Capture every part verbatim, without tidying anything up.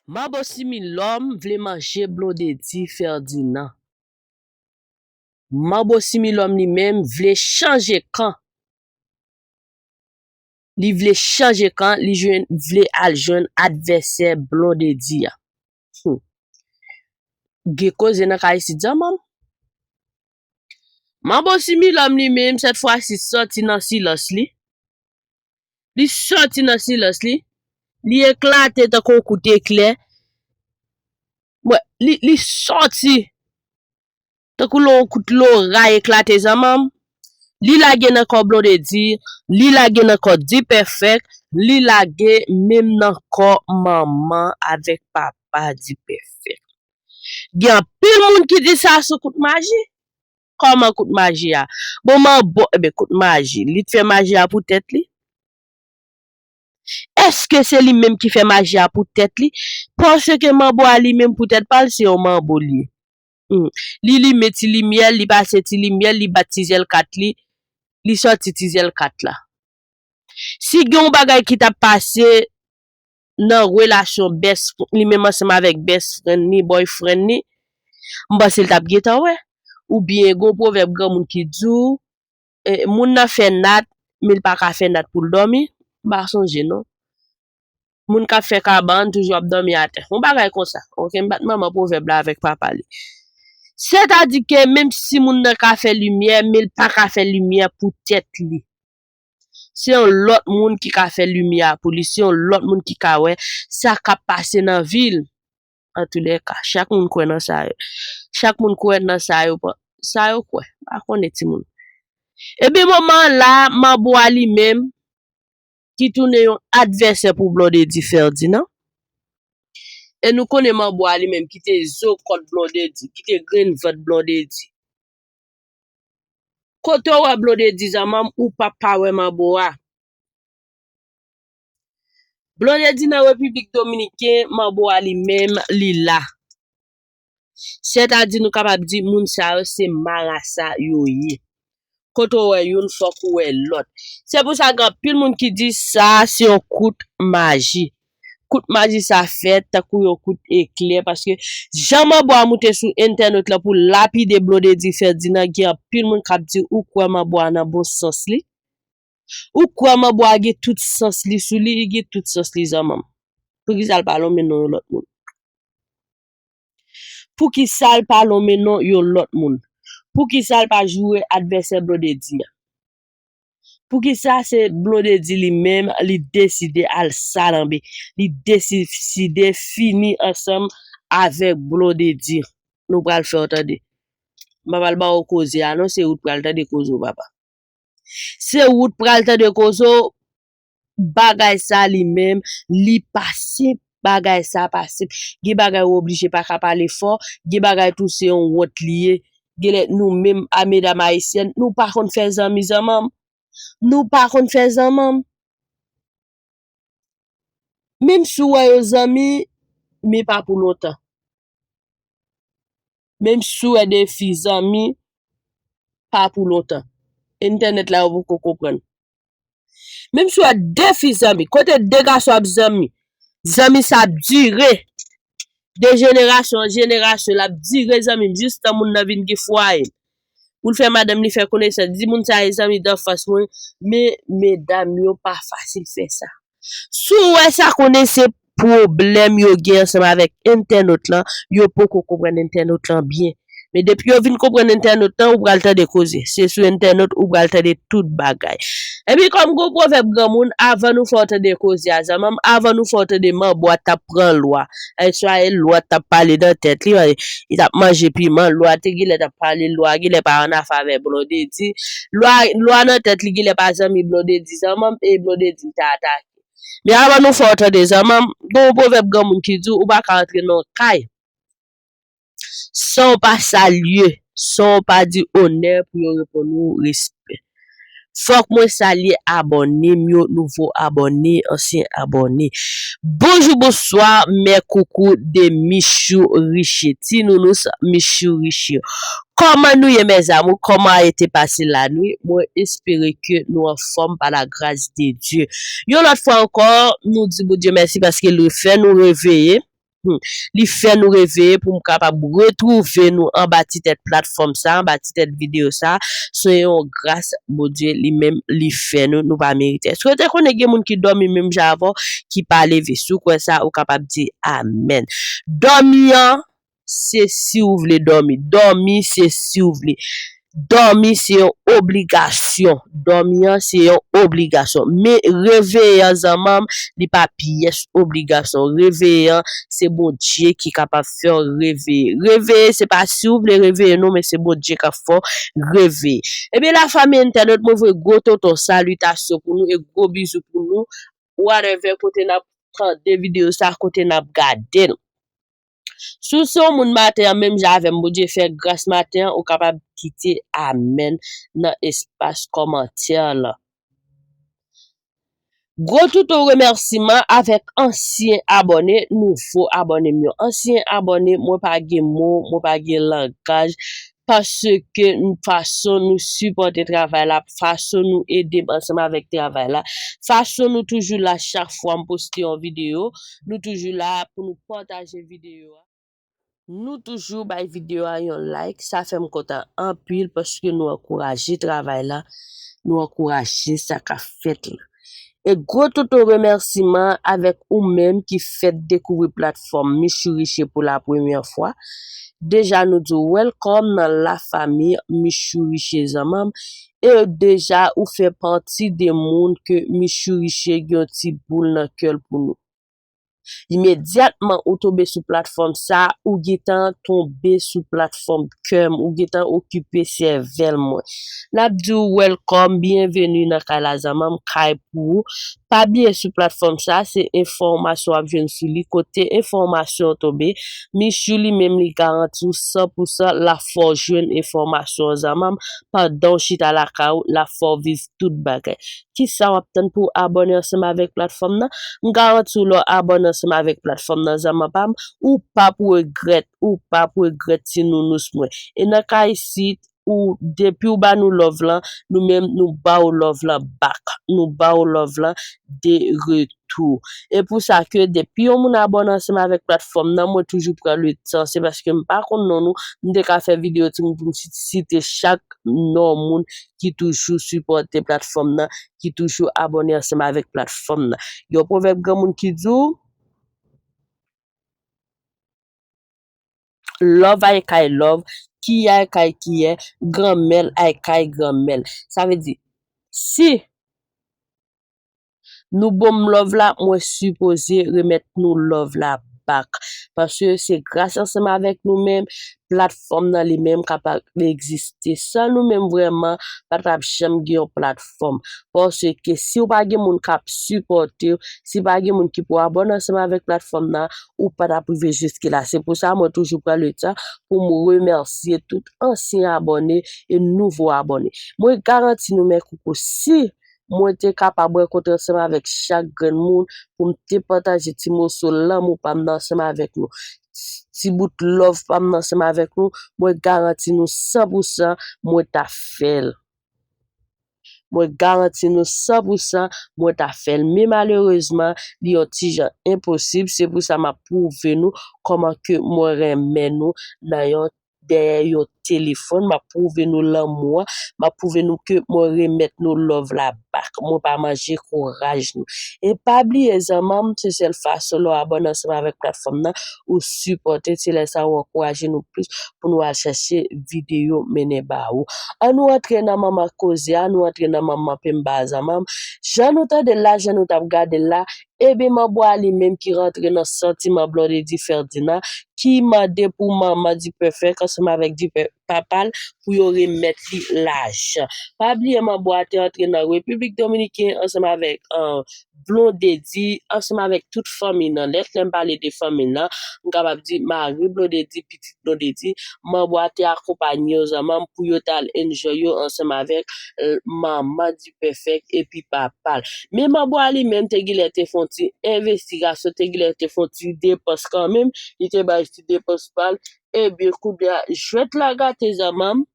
Manbo Similòm vle manje Blondedy Ferdinand. Manbo Similòm li menm vle chanje kan. Li vle chanje kan, li jwenn, vle al jwenn advèsè Blondedy a. Hmm. Gen koze nan kay isit zanmanm. Manbo Similòm li menm, sèt fwa si, sòti nan silans li. Li sòti nan silans li. Li eklate tankou yon kout eklè. Mwen, li, li sòti tankou yon kout loray eklate zanmanm. Li lage nan kò Blondedy, li lage nan kò D-Perfect, li lage menm nan kò manman avèk papa D-Perfect. Gen anpil moun ki di sa se kout maji. Kòman kout maji a? Bon, manbo, ebe, kout maji. Li t fè maji a pou tèt li? Èske se li menm ki fè maji a pou tèt li? Paske manbo a li menm pou tèt pa l, se yon manbo li ye. Hmm. Li limen ti limyè, li pase ti limyè, li bat ti zèl kat li, li sòti ti zèl kat la. Si gen yon bagay ki t ap pase nan relasyon best, li menm ansanm avèk best friend ni, boyfriend ni, m panse l t ap gentan wè. Oubyen gen yon pwovèb granmoun ki di w, e, moun nan fè nat, men l pa ka fè nat pou l dòmi. M pa sonje non. Moun k ap fè kabann toujou ap dòmi atè. Yon bagay konsa. Oke, m bat manman pwovèb la avèk papa li. Sètadi ke menm si moun nan ka fè limyè, men l pa ka fè limyè pou tèt li. Se yon lòt moun ki ka fè limyè a pou li, se yon lòt moun ki ka wè sa k ap pase nan vi l. Antoulèka, chak moun kwè nan sa yo. Chak moun kwè nan sa yo, pa- sa yo kwè. Pa konnen timoun. Ebyen, moman la, manbo a li menm, ki tounen yon advèsè pou Blondedy Ferdinand. E nou konnen manbo a li menm, ki te zo kòt Blondedy, ki te grenn vant Blondedy. Kote w wè Blondedy zanmanm, ou p ap pa wè manbo a. Blondedy nan Repiblik Dominiken, manbo a li menm, li la. Sètadi nou kapab di moun sa yo se marasa yo ye. Kote w wè youn, fòk ou wè lòt. Se pou sa gen anpil moun ki di sa se yon kout maji. Kout maji sa fèt tankou yon kout eklè, paske jan manbo a moute sou entènot lan pou lapide Blondedy Ferdinand, gen anpil moun k ap di ou kwè manbo a nan bon sans li. Ou kwè manbo a gen tout sans li sou li, li gen tout sans li zanmanm. Poukisa l pa lonmen non yon lòt moun? Poukisa l pa lonmen non yon lòt moun? Poukisa l pa joure advèsè Blondedy a? Poukisa se Blondedy li menm, li deside al salanbe, li deside fini ansanm avèk Blondedy? Nou pral fè w tande. M pa pral ba w koze a non, se ou t pral tande koze w, papa. Se ou t pral tande koze w, bagay sa li menm, li pa senp, bagay sa pa senp. Gen bagay ou oblije pa ka pale fò, gen bagay tou se yon wont li ye. Genlè nou menm a medam ayisyèn, nou pa konn fè zanmi zanmanm. Nou pa konn fè zanmanm. Menm si w wè yo zanmi, men pa pou lontan. Menm si w wè de fi zanmi, pa pou lontan. Entènèt la yo poko konprann. Menm si w wè de fi zanmi, kote de gason ap zanmi, zanmi sa ap dire. De jenerasyon an jenerasyon, l ap dire zanmi m, jistan moun nan vin gen fwaye l. Pou l fè madanm li fè konesans, di moun sa e zanmi danfans mwen, men medam yo pa fasil fè sa. Si w wè sa, konnen se pwoblèm yo gen ansanm avèk entènot lan, yo poko konprann entènot lan byen. Men depi yo vin konprann entènot lan, ou pral tande koze. Se sou entènot ou pral tande tout bagay. Epi kòm gon pwovèb granmoun, avan nou fè w tande koze a zanmanm, avan nou fè w tande manbo a t ap pran lwa. E swa e lwa t ap pale nan tèt li, li t ap manje piman, lwa te genlè t ap pale, lwa genlè pa annafè avè Blondedy. Lwa, lwa nan tèt li genlè pa zanmi Blondedy zanmanm, e Blondedy l ta atake. Men avan nou fè w tande zanmanm, gen yon pwovèb granmoun ki di ou pa ka antre nan yon kay san w pa salye, san w pa di onè pou yo reponn ou respè. Fòk mwen salye abòne m yo, nouvo abòne, ansyen abòne. Bonjou, bonswa, mè koukou de Michou Riche, ti nounous Michou Riche. Kòman nou ye, mes amours? Comment a été passé la nuit? Mwen espere ke nou anfòm pa la grâce de Dieu. Yon lòt fwa ankò, nou di Bondye mèsi paske l fè nou reveye. Hmm. Li fè nou reveye pou m kapab retwouve nou anba ti tèt platfòm sa, anba ti tèt videyo sa. Se yon gras Bondye li menm li fè nou, nou pa merite. Si w te konnen gen moun ki dòmi menm jan avè w, ki pa leve, si w kwè sa, ou kapab di amèn. Dòmi an, se si w vle dòmi. Dòmi, se si w vle. Dòmi, se yon obligasyon. Dòmi an, se yon obligasyon. Men reveye an, zanmanm, li pa pyès obligasyon. Reveye an, se Bondye ki kapab fè w reveye. Reveye, se pa si w vle reveye, non, men se Bondye k ap fè w reveye. Ebyen, lafanmi entènot, mwen voye gwo tonton salitasyon pou nou e gwo bizou pou nou. Whatever, kote n ap tande videyo sa, kote n ap gade l. Si w se yon moun maten an, menm jan avè m, Bondye fè gras maten an, ou kapab kite amèn nan espas kòmantè lan. Gwo toutou remèsiman avèk ansyen abòne, nouvo abòne m yo. Ansyen abòne, mwen pa gen mo, mwen pa gen langaj, paske fason nou sipòte travay la, fason nou ede m ansanm avèk travay la, fason nou toujou la chak fwa m poste yon videyo, nou toujou la pou nou pataje videyo a. Nou toujou bay videyo a yon like, sa fè m kontan anpil paske nou ankouraje travay la, nou ankouraje sa k ap fèt la. E gwo toutou remèsiman avèk ou menm ki fèk dekouvri platfòm Michou Riche pou la premyè fwa. Deja nou di w welcome nan lafanmi Michou Riche zanmanm. E deja ou fè pati de moun ke Michou Riche gen yon ti boul nan kè l pou nou. Imedyatman ou tonbe sou platfòm sa, ou gentan tonbe sou platfòm kè m, ou gentan okipe sèvèl mwen. N ap di w welcome, byenveni nan kay la zanmanm, kay pou ou. Pa bliye sou platfòm sa, se enfòmasyon w ap jwenn sou li, kote enfòmasyon w tonbe. Michou li menm li garanti w san pou san l ap fè w jwenn enfòmasyon zanmanm, pandan w chita lakay ou, l ap fè w viv tout bagay. Kisa w ap tann pou w abòne ansanm avèk platfòm nan? M garanti w lè w abòne ansanm avèk platfòm nan, zanmanm pa m, ou p ap regrèt, ou p ap regrèt ti nounous mwen. E nan ka isit, ou, depi w ba nou love lan, nou menm nou ba w love lan back. Nou ba w love lan de retou. E pou sa ke depi yon moun abòne ansanm avèk platfòm nan, mwen toujou pran le tan. Se paske m pa konn non nou, m te ka fè videyo ti moun pou m si-, site chak non moun ki toujou sipòte platfòm nan, ki toujou abòne ansanm avèk platfòm nan. Gen yon pwovèb granmoun ki di w, love ay kay love, kiyè ay kay kiyè, granmèl ay kay granmèl. Sa vle di, si nou ban m love la, mwen sipoze remèt nou love la back. Paske se gras ansanm avèk nou menm, platfòm nan li menm kapab egziste. San nou menm vrèman, pa t ap janm gen yon platfòm. Paske si w pa gen moun k ap sipòte w, si pa gen moun ki pou abòne ansanm avèk platfòm nan, ou pa t ap rive jiske la. Se pou sa mwen toujou pran le tan pou m remèsye tout ansyen abòne e nouvo abòne. Mwen garanti nou, mè koukou, si mwen te kapab rankontre ansanm avèk chak grenn moun pou m te pataje ti moso lanmou pa m nan ansanm avèk nou, ti bout love pa m nan ansanm avèk nou, mwen garanti nou san pou san mwen ta fè l. Mwen garanti nou san pou san mwen ta fè l. Men malerezman, li yon ti jan enposib. Se pou sa m ap pwouve nou kòman ke mwen renmen nou nan yon, dèyè yon telefòn. M ap pwouve nou lanmou an. M ap pwouve nou ke mwen remèt nou love la back. Mwen pa manje kouraj nou. E pa bliye, zanmanm, se sèl fason lè w abòne ansanm avèk platfòm nan, ou sipòte, se lè sa ou ankouraje nou plis pou nou al chèche videyo mennen ba ou. An nou antre nan manman koze a, nou antre nan manman penba a, zanmanm. Jan nou tande l la, jan nou t ap gade l la, ebyen manbo a li menm ki rantre nan santiman Blondedy Ferdinand, ki mande pou manman Dipèfèk ansanm avèk Dipè papa l pou yo remèt li lajan. Pa bliye manbo a te antre nan Repiblik Dominiken ansanm avèk, uh, Blondedy, ansanm avèk tout fanmi nan. Lè, lè m pale de fanmi nan, m kapab di mari Blondedy, pitit Blondedy, manbo a te akonpaye yo zanmanm pou yo t al enjoy yo ansanm avèk, uh, manman Dipèfèk epi papa l. Men manbo a li menm te genlè te fè yon ti envestigasyon, te genlè te fè yon ti depans kanmenm, li te bay ti depans pa l. Ebyen, kounye a, jwèt la gate zanmanm.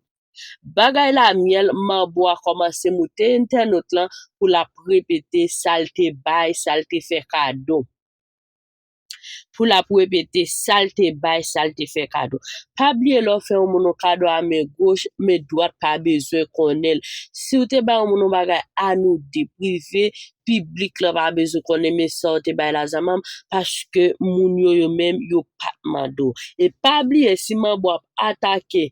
Bagay la myèl, manbo a kòmanse moute entènot lan pou l ap repete sa l te bay, sa l te fè kado. pou l ap repete sa l te bay, sa l te fè kado. Pa bliye lè w fè yon moun yon kado a men goch, men dwat pa bezwen konnen l. Si w te bay yon moun yon bagay a nou de prive, piblik la pa bezwen konnen men sa w te bay la zanmanm, paske moun yo yo menm yo pa t mande w. E pa bliye si manbo ap atake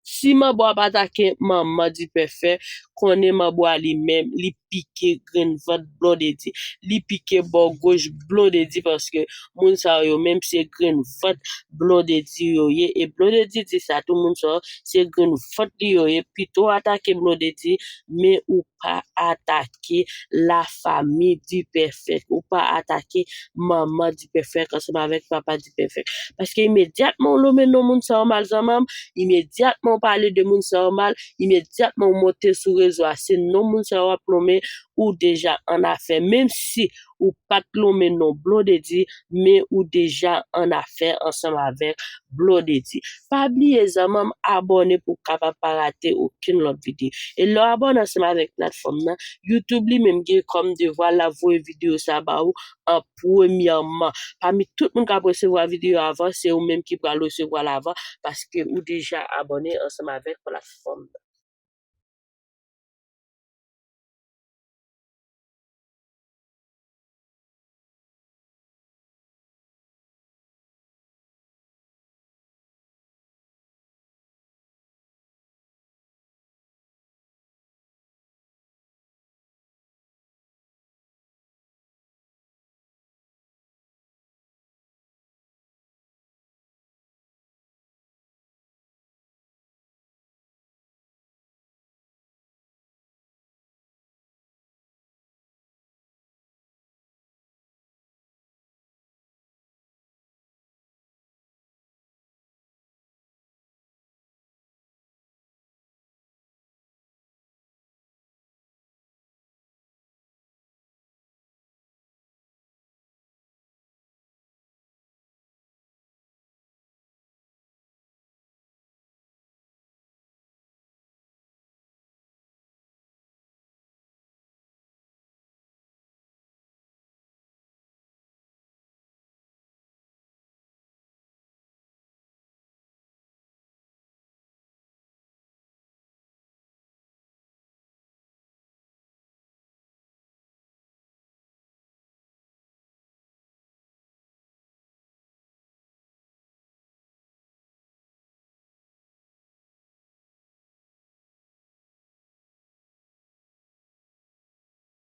Si manbo ap atake manman Dipèfè, konnen manbo a li menm, li pike grenn vant Blondedy. Li pike bò goch Blondedy paske moun sa yo menm se grenn vant Blondedy yo ye. E Blondedy di sa tou, moun sa yo se grenn vant li yo ye. Pito atake Blondedy, men ou pa atake lafanmi Dipèfèk. Ou pa atake manman Dipèfèk ansanm avèk papa Dipèfèk. Paske imedyatman w lonmen non moun sa yo mal zanmanm, imedyatman w pale de moun sa yo mal, imedyatman w monte sou rezo a, se non moun sa yo w ap lonmen, ou deja an afè. Menm si ou pa t lonmen non Blondedy, men ou deja an afè ansanm avèk Blondedy. Pa bliye zanmanm abòne pou w kapab pa rate okenn lòt videyo. E lè w abòne ansanm avèk platfòm nan, YouTube li menm gen kòm devwa l ap voye videyo sa ba ou an premyèman. Pami tout moun k ap resevwa videyo avan, se ou menm ki pral resevwa l avan, paske ou deja abòne ansanm avèk platfòm nan.